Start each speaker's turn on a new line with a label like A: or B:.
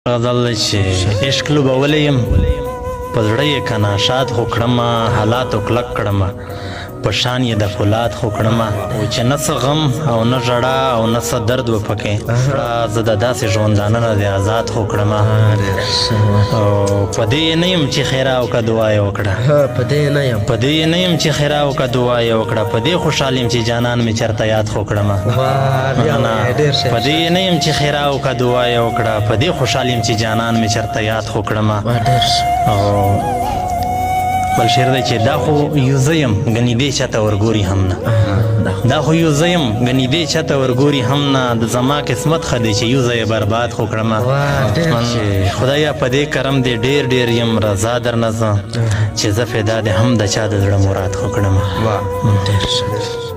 A: غزل دی چې عشق لوبولی یم په زړه یې که ناشاد خو کړمه، حالاتو کلک کړمه، په شان یې د فولاد خو کړمه. او چې نه څه غم او نه ژړا او نه څه درد و پکې، زه د داسې ژوندانه نه دې ازاد خو کړمه. او په دې نه یم چې خیرا او که دعا یې وکړه،
B: په دې نه یم،
A: په دې نه یم چې خیرا او که دعا یې وکړه، په دې خوشحال یم چې جانان مې چرته یاد خو کړمه. په دې نه یم چې خیرا او که دعا یې وکړه، په دې خوشحال یم چې جانان مې چرته یاد خو کړمه. او بل شعر دی چې دا خو یو زه یم ګنې دې چاته ورګوري هم نه، دا خو یو زه یم ګنې دې چاته ورګوري هم نه، د زما قسمت ښه دی چې یو زه یې برباد خو کړمه. خدایا په دې کرم دې ډېر ډېر یم رضا درنه زه، چې زه فدا دې هم د چا د زړه مراد خو کړمه.
B: ډېر ښه.